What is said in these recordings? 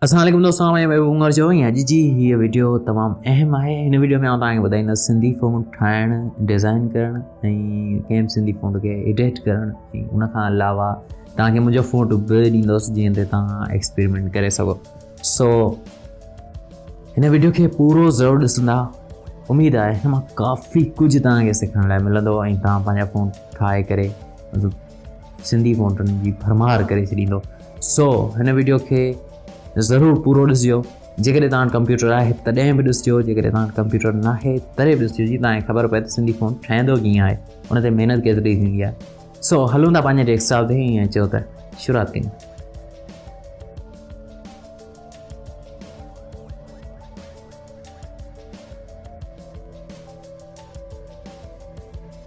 السلام عليڪم دوستو آئون محبوب عمر جو ۽ اڄ جي هيء وڊيو تمام اهم آهي هن وڊيو ۾ آئون توهان کي ٻڌائيندس سنڌي فونٽ ٺاهڻ ڊزائن ڪرڻ ۽ ڪنهن به سنڌي فونٽ کي ايڊٽ ڪرڻ ۽ ان کان علاوه توهان کي منهنجو فونٽ به ڏيندس جنهن تي توهان ايڪسپيرمينٽ ڪري سگهو سو هن وڊيو کي پورو ضرور ڏسندا اميد آهي هن مان ڪافي ڪجهه توهان کي سکڻ لاء ملندو ۽ توهان پنهنجا فونٽ ٺاهي ڪري مطلب سنڌي فونٽن جي ڀرمار ڪري ڇڏيندو سو هن ويڊيو کي ضرور پورو ڏسجو جيڪڏهن توهان وٽ ڪمپيوٽر آهي تڏهن به ڏسجو جيڪڏهن توهان وٽ ڪمپيوٽر ناهي تڏهن به ڏسجو جي توهان کي خبر پئي ته سنڌي فونٽ ٺهندو ڪيئن آهي ان تي محنت ڪيتري ٿيندي آهي سو هلون ٿا پنهنجي ڊيسڪ ٽاپ تي ۽ اچو ته شروعات ڪيون.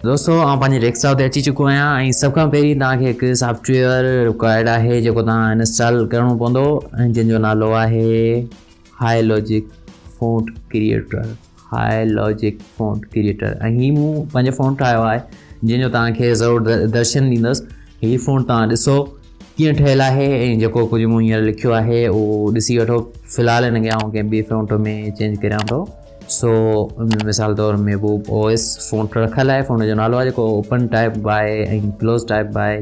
دوستو آئون پنهنجي ڊيسڪ ٽاپ تي اچي چڪو آهيان ۽ سڀ کان پهرين توهان کي هڪ سافٽويئر رڪوائرڊ آهي جيڪو توهان انسٽال ڪرڻو پوندو ۽ جنهن جو نالو آهي high logic font creator high logic font creator ۽ هي مون پنهنجو فونٽ ٺاهيو آهي جنهن جو توهان کي ضرور درشن ڏيندس هي فونٽ توهان ڏسو ڪيئن ٺهيل آهي ۽ جيڪو ڪجهه مون هينئر لکيو آهي اهو ڏسي وٺو في الحال هن کي آئون ڪنهن ٻي فونٽ ۾ چينج ڪريان ٿو سو مثال طور محبوب او ايس فونٽ رکيل آهي فونٽ جو نالو آهي جيڪو اوپن ٽائپ به آهي ۽ ڪلوز ٽائپ به آهي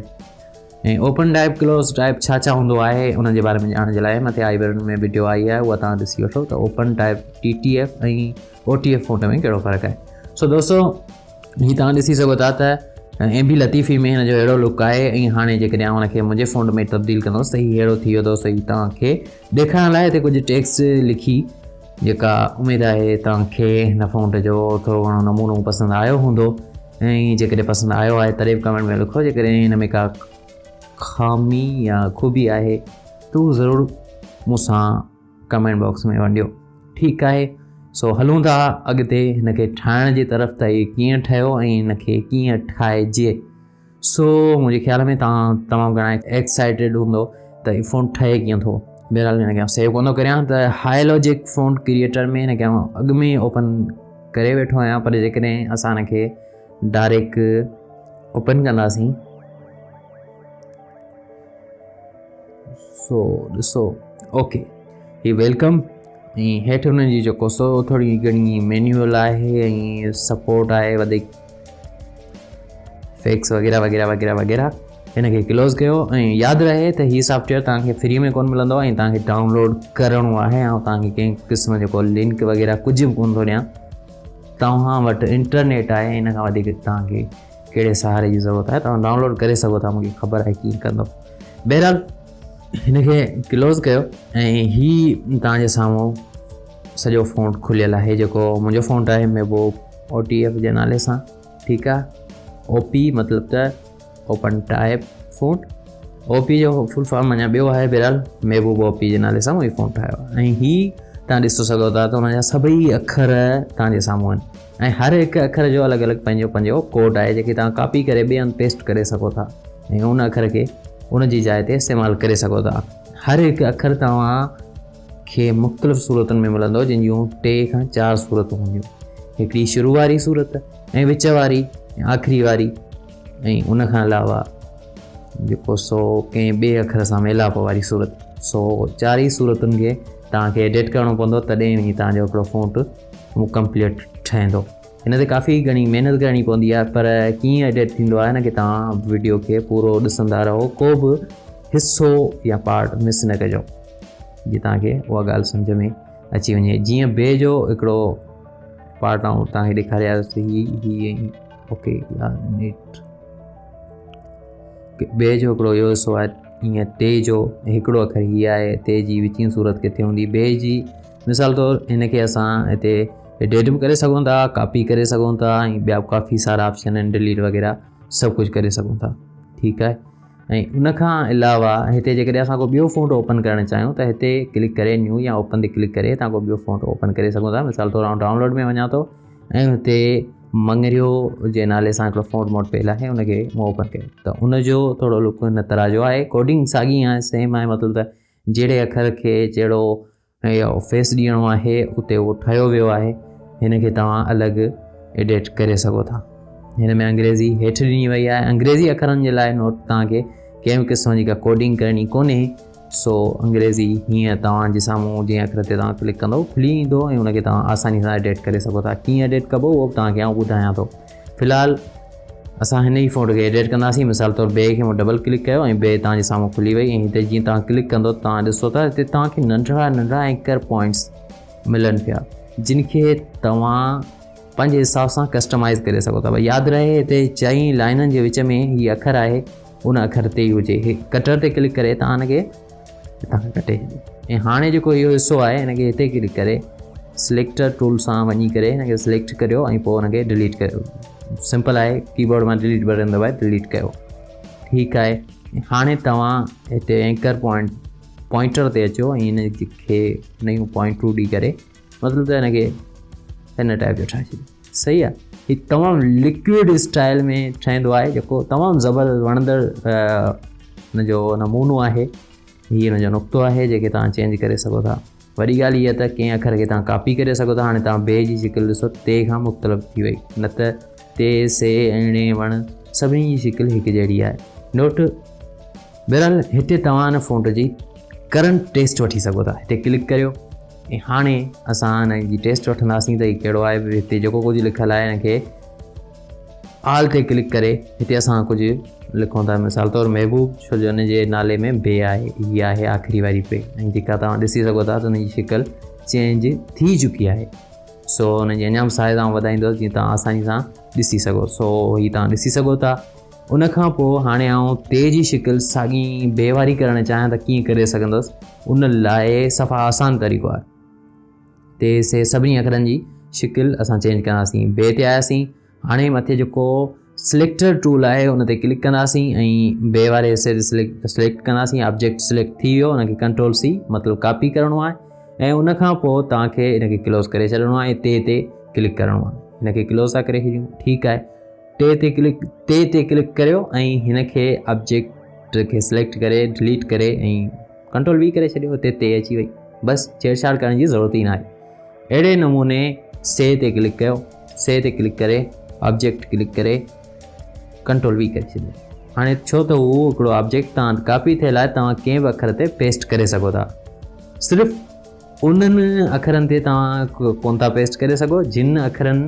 ۽ اوپن ٽائپ ڪلوز ٽائپ ڇا ڇا هوندو آهي ان جي باري ۾ ڄاڻڻ جي لاء مٿي آئي بٽن ۾ وڊيو آئي آهي اها توهان ڏسي وٺو ته open type T T F ۽ O T F font ۾ ڪهڙو فرق آهي سو دوستو هي توهان ڏسي سگهو ٿا ته ايم بي لطيفي ۾ هن جو اهڙو لڪ آهي ۽ هاڻي جيڪڏهن آئون هن کي منهنجي فونٽ ۾ تبديل ڪندس ته هي اهڙو ٿي ويو دوستو هي توهان کي ڏيکارڻ لاء هتي ڪجهه ٽيڪس لکي جيڪا اميد آهي توهان کي هن فونٽ جو ٿورو گهڻو نمونو پسند آيو هوندو ۽ جيڪڏهن پسند آيو آهي تڏهن به ڪمينٽ ۾ لکو جيڪڏهن هن ۾ ڪا خامي يا خوبي آهي ته اهو ضرور مون سان ڪمينٽ باڪس ۾ ونڊيو ٺيڪ آهي سو هلون ٿا اڳتي هن کي ٺاهڻ جي طرف ته هي ڪيئن ٺهيو ۽ هن کي ڪيئن ٺاهجي سو منهنجي خيال ۾ توهان تمام گهڻا ايڪسائيٽيڊ هوندو ته هي فونٽ ٺهي ڪيئن ٿو بهرحال هن کي آئون سيو ڪونه ٿو ڪريان ته هاء لاجڪ فونٽ ڪريئيٽر ۾ هن کي آئون اڳ ۾ اوپن ڪري ويٺو آهيان پر جيڪڏهن اسان هن کي ڊائريڪ اوپن ڪنداسين سو ڏسو اوڪي هي welcome ۽ هيٺ انهن جي جيڪو سو ٿوري گهڻي مينيول آهي ۽ سپورٽ آهي وڌيڪ فيڪس وغيره وغيره وغيره وغيره هن کي ڪلوز ڪيو ۽ ياد رهي ته هي سافٽويئر توهان کي فري ۾ ڪون ملندو ۽ توهان کي ڊائونلوڊ ڪرڻو آهي ۽ توهان کي ڪنهن قسم جو ڪو لنڪ وغيره ڪجهه به ڪون ٿو ڏيان توهان وٽ انٽرنيٽ آهي ان کان وڌيڪ توهان کي ڪهڙي سهاري جي ضرورت آهي توهان ڊائونلوڊ ڪري سگهو ٿا مونکي خبر آهي ڪيئن ڪندو بهرحال هن کي ڪلوز ڪيو ۽ هي توهان جي سامهون سڄو فونٽ کليل آهي جيڪو منهنجو فونٽ آهي محبوب او ٽي ايف جي نالي سان ٺيڪ آهي او پي مطلب ته open type font O P جو فل فارم اڃا ٻيو آهي بهرحال محبوب او پي جي نالي سان مون هي فونٽ ٺاهيو آهي ۽ هي توهان ڏسي سگهو ٿا ته هن جا سڀئي اکر توهان جي سامهون آهن ۽ هر هڪ اکر جو الڳ الڳ پنهنجو پنهنجو ڪوڊ آهي جيڪي توهان ڪاپي ڪري ٻئي هنڌ پيسٽ ڪري سگهو ٿا ۽ ان اکر کي ان جي جاء تي استعمال ڪري سگهو ٿا هر هڪ اکر توهان کي مختلف صورتن ۾ ملندو جن جون ٽي کان چار صورتون هونديون هڪڙي شروع واري صورت ۽ وچ واري ۽ آخري واري ۽ ان کان علاوه جيڪو سو ڪنهن ٻئي اکر سان ميلاپ واري صورت سو چار ئي صورتن کي توهان کي ايڊٽ ڪرڻو پوندو تڏهن وڃي توهان جو هڪڙو فونٽ ڪمپليٽ ٺهندو هن تي ڪافي گهڻي محنت ڪرڻي پوندي آهي پر ڪيئن ايڊٽ ٿيندو آهي هن کي توهان وڊيو کي پورو ڏسندا رهو ڪو به حصو يا پارٽ مس نه ڪجو جي توهان کي اها ڳالهه سمجھ ۾ اچي وڃي جيئن بي جو هڪڙو پارٽ آئون توهان کي ڏيکاري آيس هي هي اوڪي يار نيٽ بي جو هڪڙو اهو حصو آهي ائين ٽي جو هڪڙو اکر هي آهي تي جي وچين صورت ڪٿي هوندي بي جي مثال طور هن کي اسان هتي ايڊٽ به ڪري سگهون ٿا ڪاپي ڪري سگهون ٿا ۽ ٻيا به ڪافي سارا آپشن آهن ڊليٽ وغيره سڀ ڪجهه ڪري سگهون ٿا ٺيڪ آهي ۽ ان کان علاوه هتي جيڪڏهن اسان کو ٻيو فونٽ اوپن ڪرڻ چاهيون ته هتي ڪلڪ ڪري نيو يا اوپن تي ڪلڪ ڪري تان کو ٻيو فونٽ اوپن ڪري سگهون ٿا مثال طور آئون ڊائونلوڊ ۾ وڃان ٿو ۽ هتي مڱريو جي نالي سان هڪڙو فونٽ موٽ پيل آهي ان کي مون اوپن ڪيو ته ان جو ٿورو لڪ هن طرح جو آهي ڪوڊنگ ساڳي آهي سيم آهي مطلب ته جهڙي اکر کي جهڙو ۽ فيس ڏيڻو آهي اتي اهو ٺاهيو ويو آهي هن کي توهان الڳ ايڊٽ ڪري سگهو ٿا هن ۾ انگريزي هيٺ ڏني وئي آهي انگريزي اکرن جي لاء نوٽ توهان کي ڪنهن به قسم جي ڪا ڪوڊنگ ڪرڻي ڪونهي سو انگريزي هيئن توهان جي سامهون جنهن اکر تي توهان ڪلڪ ڪندو کلي ايندو ۽ ان کي توهان آساني سان ايڊٽ ڪري سگهو ٿا. ڪيئن ايڊٽ ڪبو اهو به توهان کي آئون ٻڌايان ٿو. في الحال اسان هن ئي فونٽ کي ايڊٽ ڪنداسين. مثال طور بي کي مون ڊبل ڪلڪ ڪيو ۽ بي توهان جي سامهون کلي وئي ۽ هتي جيئن توهان ڪلڪ ڪندو توهان ڏسو ٿا هتي توهان کي ننڍڙا ننڍڙا اينڪر پوائنٽس ملن پيا جن کي توهان پنهنجي حساب سان ڪسٽمائز ڪري سگهو ٿا. ياد رهي هتي چئين لائنن جي وچ ۾ هي اکر آهي ان اکر تي ئي هجي. هي ڪٽر تي ڪلڪ ڪري توهان هن کي هتان کان ڪٽي ڇڏيو ۽ هاڻي جيڪو اهو حصو آهي هن کي هتي ڪلڪ ڪري سليڪٽر ٽول سان وڃي ڪري هن کي سليڪٽ ڪريو ۽ پوء هن کي ڊليٽ ڪريو. سمپل آهي، ڪيبورڊ مان ڊليٽ بٽن دٻائي ڊليٽ ڪيو. ٺيڪ آهي، هاڻي توهان هتي اينڪر پوائنٽ پوائنٽر تي اچو ۽ هن کي نيون پوائنٽون ڏئي ڪري مطلب ته هن کي هن ٽائپ جو ٺاهي ڇڏيو. صحيح آهي، هي تمام لڪوڊ اسٽائل ۾ ٺهندو آهي جيڪو تمام زبردست وڻندڙ هن جو نمونو آهي. هي هن جو نقطو آهي جيڪي توهان چينج ڪري سگهو ٿا. وڏي ڳالهه هيء ته ڪنهن اکر کي توهان ڪاپي ڪري سگهو ٿا. هاڻي توهان بي جي شڪل ڏسو تي کان مختلف ٿي وئي، نه ته تي سي ۽ وڻ سڀني جي شڪل هڪ جهڙي آهي. نوٽ، بهرحال هتي توهان هن فونٽ جي ڪرنٽ ٽيسٽ وٺي سگهو ٿا. هتي ڪلڪ ڪريو ۽ هاڻي اسان هن جي ٽيسٽ وٺنداسين ته هي ڪهڙو آهي. هتي جيڪو ڪجهه لکيل آهي هن کي آل تي ڪلڪ ڪري هتي اسان ڪجهه لکون ٿا. مثال طور محبوب، ڇو جو هن جي نالي ۾ بي آهي، هي آهي آخري واري بي ۽ جيڪا توهان ڏسي سگهو ٿا ته هن جي شڪل چينج ٿي چڪي آهي. سو هن جي اڃا به سائز آئون وڌائيندس جيئن توهان آساني سان ڏسي سگهو. سو هي توهان ڏسي سگهو ٿا. ان کان پوء هاڻي آئون تي جي شڪل ساڳي بي واري ڪرڻ چاهيان ته ڪيئن ڪري سگهندس. ان لاء صفا آسان طريقو آهي. تي سي سڀني اکرن جي شڪل اسان چينج ڪنداسين. بي تي آياسين، هاڻي مٿي جيڪو سليڪٽر ٽول آهي ان تي ڪلڪ ڪنداسين ۽ بي واري حصي تي سليڪٽ ڪنداسين. آبجيڪٽ سليڪٽ ٿي ويو، ان کي ڪنٽرول سي مطلب ڪاپي ڪرڻو آهي ۽ ان کان پوء توهان کي ان کي ڪلوز ڪري ڇڏڻو آهي ۽ تي تي ڪلڪ ڪرڻو آهي. هن کي ڪلوز ٿا ڪري ڇڏيون. ٺيڪ آهي، ٽي تي ڪلڪ تي تي ڪلڪ ڪريو ۽ هن کي آبجيڪٽ کي سليڪٽ ڪري ڊليٽ ڪري ۽ ڪنٽرول وي ڪري ڇڏيو. هتي تي اچي وئي. بس ڇيڙڇاڙ ڪرڻ جي ضرورت ئي ناهي. اهڙي نموني سي تي ڪلڪ ڪيو، سي تي ڪلڪ ڪري آبجيڪٽ ڪلڪ ڪري ڪنٽرول وي ڪري ڇڏيو. هاڻي ڇو ته هو هڪڙو آبجيڪٽ توهان ڪاپي ٿيل آهي، توهان ڪنهن به اکر تي پيسٽ ڪري سگهو ٿا. صرف انهن اکرن تي توهان ڪونه ٿا پيسٽ ڪري سگهو جن اکرن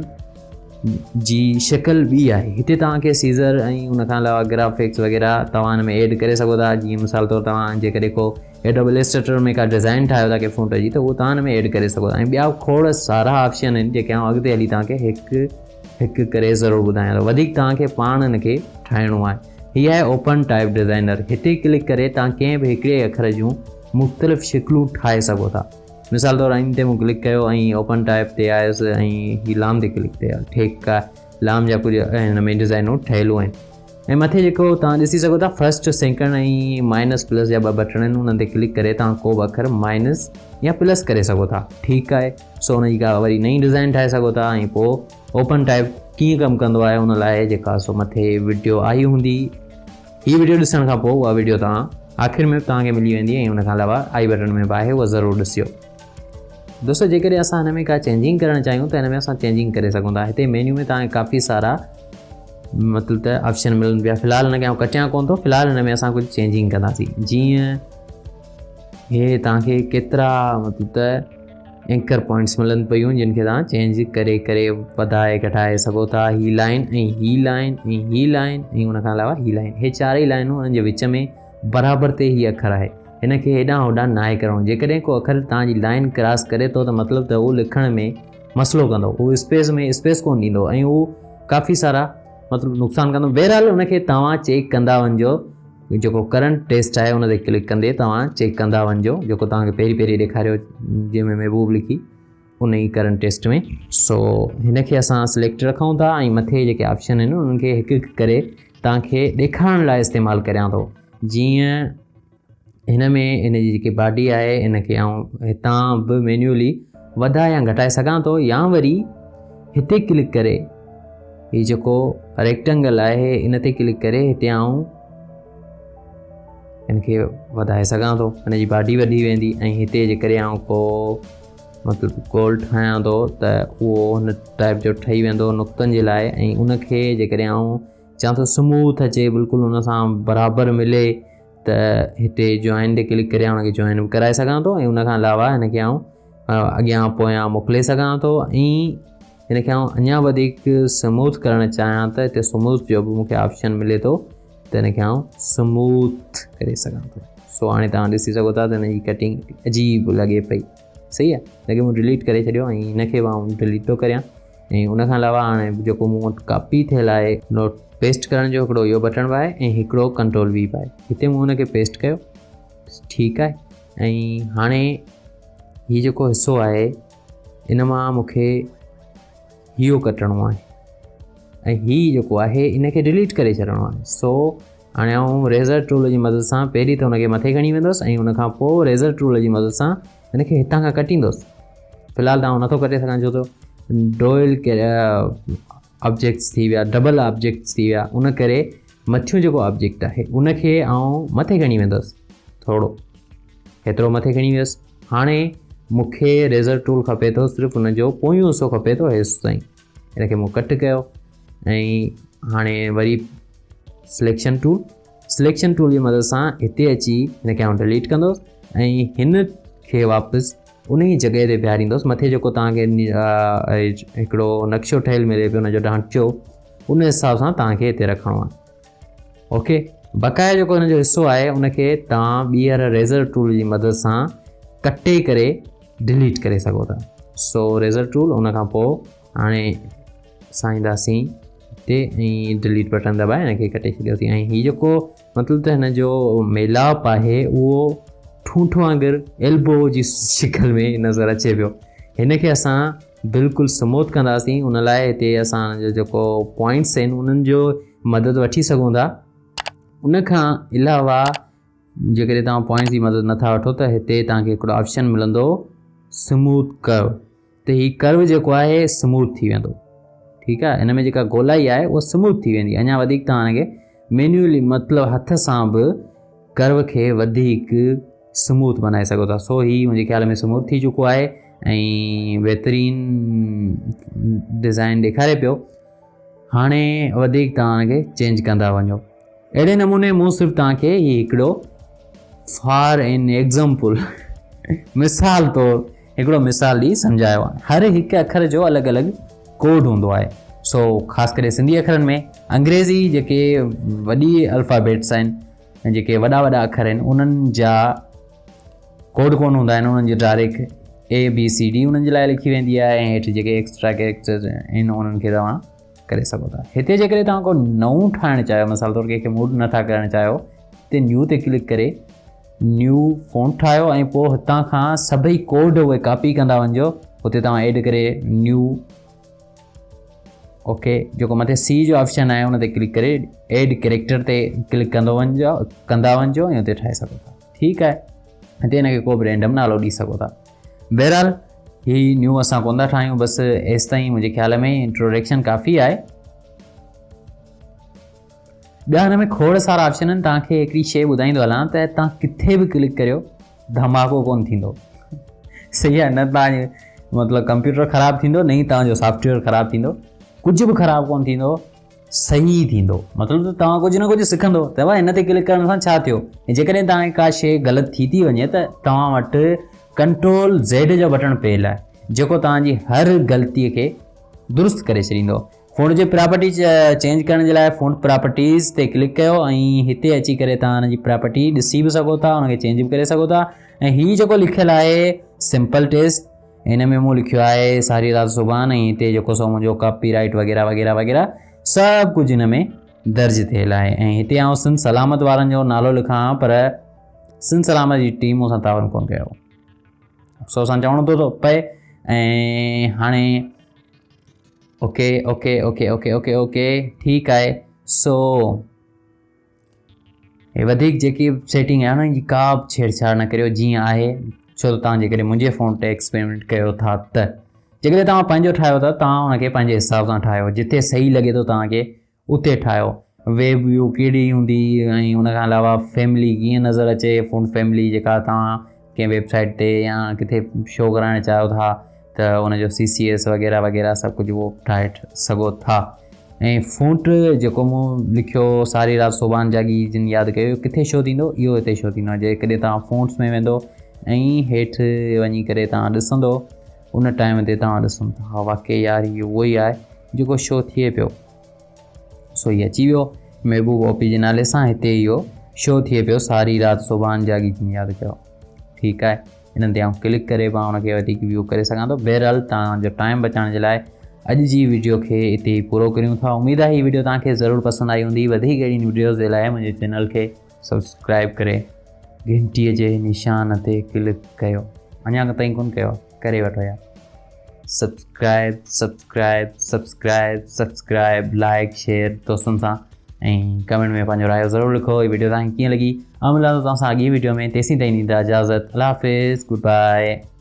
جي شڪل ٻي آهي. هتي توهان کي سيزر ۽ ان کان علاوه گرافڪس وغيره توهان ان ۾ ايڊ ڪري سگهو ٿا. جيئن مثال طور توهان جيڪڏهن ڪو ايڊوب السٽريٽر ۾ ڪا ڊزائن ٺاهيو ٿا ڪنهن فونٽ جي ته اهو توهان ان ۾ ايڊ ڪري سگهو ٿا. ۽ ٻيا کوڙ سارا آپشن آهن جيڪي آئون اڳتي هلي توهان کي هڪ هڪ ڪري ضرور ٻڌايان ٿو. وڌيڪ توهان کي پاڻ ان کي ٺاهڻو آهي. هي آهي اوپن ٽائپ ڊزائنر. هتي ڪلڪ ڪري توهان ڪنهن به هڪڙي اکر جون مختلف شڪلون ٺاهي سگهو ٿا. مثال طور ان تي مون ڪلڪ ڪيو ۽ اوپن ٽائپ تي آيس ۽ هي لام تي ڪلڪ تي آيو. ٺيڪ آهي، لام جا ڪجهه هن ۾ ڊزائنون ٺهيلون آهن ۽ مٿي جيڪو توهان ڏسي سگهو ٿا فرسٽ سيڪنڊ ۽ مائنس پلس جا ٻه بٽڻ آهن، انهن تي ڪلڪ ڪري توهان ڪو به اکر مائنس يا پلس ڪري سگهو ٿا. ٺيڪ آهي، سو ان جي ڪا وري نئين ڊزائن ٺاهي سگهو ٿا. ۽ پوء اوپن ٽائپ ڪيئن ڪم ڪندو آهي ان لاء جيڪا سو مٿي وڊيو آئي هوندي، هي وڊيو ڏسڻ کان پوء اها وڊيو توهان آخر ۾ به توهان کي ملي ويندي ۽ ان کان علاوه آئي بٽن ۾ به آهي، اها ضرور ڏسجو. دوستو جيڪڏهن اسان هن ۾ ڪا چينجنگ ڪرڻ چاهيون ته هن ۾ اسان چينجنگ ڪري سگهون ٿا. هتي مينيو ۾ توهان کي ڪافي سارا مطلب ته آپشن ملن پيا. في الحال هن کي آئون ڪٽيان ڪونه ٿو، في الحال هن ۾ اسان ڪجهه چينجنگ ڪنداسين. جيئن هي توهان کي ڪيترا مطلب ته اينڪر پوائنٽس ملن پيون جن کي توهان چينج ڪري ڪري وڌائي گهٽائي سگهو ٿا. هي لائن ۽ هي لائن ۽ هي لائن ۽ ان کان علاوه هي لائن، هي چارئي لائنون انهن جي وچ ۾ برابر تي هي اکر آهي. هن کي هيڏانهن هوڏانهن ناهي ڪرڻو. جيڪڏهن ڪو اکر توهان جي لائن ڪراس ڪري ٿو ته مطلب ته هو لکڻ ۾ مسئلو ڪندو، هو اسپيس ۾ اسپيس ڪونه ڏيندو ۽ هو ڪافي سارا مطلب نقصان ڪندو. بهرحال ان کي توهان چيڪ ڪندا وڃجو. جيڪو ڪرنٽ ٽيسٽ آهي ان تي ڪلڪ ڪندي توهان چيڪ ڪندا وڃجو جيڪو توهان کي پهرين پهرين ڏيکاريو جنهن ۾ محبوب لکي ان ئي ڪرنٽ ٽيسٽ ۾. سو هن کي اسان سليڪٽ رکون ٿا ۽ مٿي جيڪي آپشن آهن انهن کي هڪ هڪ ڪري توهان کي ڏيکارڻ لاء استعمال ڪريان ٿو. جيئن هن ۾ ان جي جيڪي باڊي آهي ان کي آئون هتان به مينيولي وڌائي يا گهٽائي سگهان ٿو يا وري هتي ڪلڪ ڪري هي جيڪو ريڪٽنگل آهي ان تي ڪلڪ ڪري هتي آئون ان کي وڌائي سگهان ٿو، ان جي باڊي وڌي ويندي. ۽ هتي جيڪڏهن آئون ڪو مطلب گول ٺاهيان ٿو ته اهو هن ٽائپ جو ٺهي ويندو نقطن جي لاء. ۽ ان کي جيڪڏهن آئون چوان ٿو سموٿ اچي بلڪل ان سان برابر ملي ته هتي جوائن تي ڪلڪ ڪري آئون هن کي جوائن به ڪرائي سگهان ٿو ۽ ان کان علاوه هن کي آئون اڳيان پويان موڪلي سگهان ٿو ۽ هن کي آئون اڃا وڌيڪ سموٿ ڪرڻ چاهيان ته هتي سموٿ جو به مونکي آپشن ملي ٿو ته هن کي آئون سموٿ ڪري سگهان ٿو. سو هاڻي توهان ڏسي سگهو ٿا ته هن جي ڪٽنگ عجيب لڳي پئي. صحيح آهي، هن کي مون ڊليٽ ڪري ڇڏيو ۽ هن کي به آئون ڊليٽ ٿو ڪريان. ۽ ان کان علاوه هاڻي جيڪو مون وٽ ڪاپي ٿيل آهي نوٽ پيسٽ ڪرڻ جو هڪڙو اهو بٽڻ به آهي ۽ هڪڙو ڪنٽرول وي به آهي. هتي مون هن کي پيسٽ ڪيو، ٺيڪ آهي. ۽ هاڻي هي جيڪو حصو آهي ان مان مونکي اهو ڪٽڻو آهي ۽ هي جيڪو آهي ان کي ڊليٽ ڪري ڇڏڻو آهي. سو هاڻي آئون ريزر ٽول جي مدد سان پهرين ته هن کي مٿي کڻي ويندس ۽ ان کان پوء ريزر ٽول جي مدد سان هن کي هتان کان ڪٽيندس. في الحال ته آئون نٿو ڪٽي سگهان ڇو ته ڊوئل آبجيڪٽس ٿي ويا، ڊبل آبجيڪٽس ٿي ويا، ان ڪري مٿيون جيڪو آبجيڪٽ آهي ان کي آئون مٿي کڻي ويندس، ٿورو هيترو مٿي کڻي ويس. هاڻي مونکي ريزر ٽول کپي ٿو، صرف ان جو پويون حصو کپي ٿو هيس تائين. هن کي مون ڪٽ ڪيو ۽ هاڻي وري سليڪشن ٽول، سليڪشن ٽول جي مدد سان هتي اچي هن کي آئون ڊليٽ ڪندس ۽ هن کي واپس ان ئي جڳهه تي بيهاريندس. مٿي جيڪو توهان کي هڪڙو نقشو ٺهيل ملي پيو ان جو ڍانچو، ان حساب سان توهان کي هتي رکڻو آهي. اوڪي، بقايا جيڪو هن جو حصو آهي ان کي توهان ٻيهر ريزر ٽول جي مدد سان ڪٽي ڪري ڊليٽ ڪري سگهو ٿا. سو ريزر ٽول، ان کان پوء هاڻي سائينداسين هتي ۽ ڊليٽ بٽن دٻائي هن کي ڪٽي ڇڏيوسين. ۽ هي جيڪو مطلب ته هن جو ميلاپ آهي اهو ٺونٺ وانگر ايلبو جي شڪل ۾ نظر اچي پيو. هن کي اسان بلڪل سموٿ ڪنداسين، ان لاء هتي اسان جو جيڪو پوائنٽس آهن انهن جو مدد وٺي سگهون ٿا. ان کان علاوه جيڪڏهن توهان پوائنٽس جي مدد نٿا وٺو ته هتي توهان کي هڪڙو آپشن ملندو سموٿ ڪرو، ته هي ڪرو جيڪو آهي سموٿ ٿي ويندو. ٺيڪ آهي، هن ۾ جيڪا گولائي آهي اها سموٿ ٿي ويندي. اڃا وڌيڪ توهان هن کي مينيولي مطلب هٿ سان به ڪرو کي وڌيڪ سموٿ بنائي سگهو ٿا. سو هي منهنجي خيال ۾ سموٿ ٿي چڪو آهي ۽ بهترين ڊزائن ڏيکاري پيو. هاڻي وڌيڪ توهان هن کي چينج ڪندا وڃو. اهڙي نموني مون صرف توهان کي هي هڪڙو فار ان ايگزامپل مثال طور هڪڙو مثال ڏئي سمجهايو آهي. هر هڪ اکر جو الڳ الڳ ڪوڊ هوندو آهي. سو خاص ڪري سنڌي اکرن ۾ انگريزي جيڪي وڏي الفابيٽس آهن جيڪي وڏا وڏا اکر آهن انهن جا ڪوڊ ڪونه هوندا آهن، انهن جي direct A B C D انهن جي لاء لکي ويندي آهي ۽ هيٺ جيڪي ايڪسٽرا ڪيريڪٽرز آهن انهن کي توهان ڪري سگهو ٿا. هتي جيڪڏهن توهان ڪو نئون ٺاهڻ چاهيو، مثال طور ڪنهن کي موڊ نٿا ڪرڻ چاهيو، هتي نيو تي ڪلڪ ڪري نيو فونٽ ٺاهيو ۽ پوء هتان کان سڀئي ڪوڊ اهي ڪاپي ڪندا وڃجو، هتي توهان ايڊ ڪري نيو اوڪي جيڪو مٿي سي جو آپشن آهي ان تي ڪلڪ ڪري ايڊ ڪيريڪٽر تي ڪلڪ ڪندو وڃجو ڪندا وڃجو ۽ اتي ٺاهي سگهو ٿا. ٺيڪ آهي، هتي هن کي ڪو به رينڊم نالو ڏئي سگهو ٿا. بهرحال هي نيو اسان ڪونه ٿا ٺاهيون، بس ايستائين منهنجي خيال ۾ انٽروڊڪشن ڪافي آهي. ٻيا هن ۾ کوڙ سارا آپشن آهن. توهان کي هڪڙي شيء ٻڌائيندو هلان ته توهان ڪٿي به ڪلڪ ڪريو ڌماڪو ڪونه ٿيندو. صحيح آهي نه، توهان جو مطلب ڪمپيوٽر خراب ٿيندو نه ئي توهان جو سافٽويئر خراب ٿيندو، ڪجهه به خراب ڪونه ٿيندو، صحيح ٿيندو. مطلب ته توهان ڪجهه نه ڪجهه سکندو ته ڀاء هن تي ڪلڪ ڪرڻ سان ڇا ٿيو. ۽ جيڪڏهن توهان کي ڪا شيء غلط ٿي ٿي وڃي ته توهان وٽ ڪنٽرول زيڊ جو بٽڻ پيل آهي جيڪو توهان جي هر غلطي کي درست ڪري ڇڏيندو. فونٽ جي پراپرٽي چينج ڪرڻ جي لاء فونٽ پراپرٽيز تي ڪلڪ ڪيو ۽ هتي اچي ڪري توهان ان جي پراپرٽي ڏسي به سگهو ٿا، ان کي چينج به ڪري سگهو ٿا. ۽ هي جيڪو لکيل آهي سمپل ٽيسٽ، هن ۾ مون لکيو آهي ساري رات زبان ۽ هتي جيڪو سو منهنجو ڪاپي رائيٽ وغيره وغيره وغيره سڀ ڪجهه هن ۾ درج ٿيل آهي. ۽ هتي آئون سنڌ سلامت وارن جو نالو لکان ها پر سنڌ سلامت جي ٽيم مون سان تعاون ڪونه ڪيو، افسوس سان چوڻو ٿو پئي. ۽ هاڻي okay okay okay okay okay okay ٺيڪ آهي. سو هي وڌيڪ جيڪي سيٽنگ آهي انهن جي ڪا به ڇيڙڇاڙ نه ڪريو جيئن آهي، ڇو ته توهان جيڪڏهن منهنجي فون تي ايڪسپيرمينٽ ڪيو ٿا ته جيڪڏهن توهان پنهنجو ٺاهيو ٿا توهان ان کي پنهنجي حساب سان ٺاهيو، جتي صحيح لڳي ٿو توهان کي اتي ٺاهيو. ويب ويو ڪهڙي هوندي ۽ ان کان علاوه فيملي ڪيئن نظر اچي، فون فيملي جيڪا توهان ڪنهن ويب سائيٽ تي يا ڪٿي شو ڪرائڻ چاهيو ٿا ته ان جو سي سي ايس وغيره وغيره سڀ ڪجهه اهو ٺاهي سگهو ٿا. ۽ فونٽ جيڪو مون لکيو ساري رات صوبان جاڳي جن ياد ڪيو ڪٿي شو ٿيندو اهو هتي شو ٿيندو جيڪڏهن توهان فونٽس ۾ ويندو ۽ هيٺ وڃي ڪري توهان ڏسندو ان ٽائيم تي توهان ڏسندو ته ها واقعي يار هي اهو ئي آهي جيڪو شو ٿئي پيو سو هي اچي ويو محبوب اوپي جي نالي سان هتي اهو شو ٿئي پيو ساري رات صوبان جاڳي جن ياد ڪيو ٺيڪ آهي انهن تي آئون ڪلڪ ڪري به ان کي وڌيڪ ويو ڪري سگهان ٿو بهرحال توهان جو ٽائيم بچائڻ جي لاء اڄ جي ويڊيو کي اتي ئي پورو ڪريون ٿا اميد آهي هي ويڊيو توهان کي ضرور پسند آئي هوندي وڌيڪ اهڙين ويڊيوز جي لاء منهنجي چينل کي سبسڪرائب ڪري گهنٽي جي نشان تي ڪلڪ ڪيو اڃا تائين ڪون ڪيو ڪري وٺو يار subscribe subscribe subscribe subscribe like share دوستن سان ۽ ڪمينٽ ۾ پنهنجو رايو ضرور لکو هي ويڊيو توهان کي ڪيئن لڳي آئون ملان ٿو توهان سان اڳي ويڊيو ۾ تيسين تائين ڏيندا اجازت الله حافظ گڊ باء.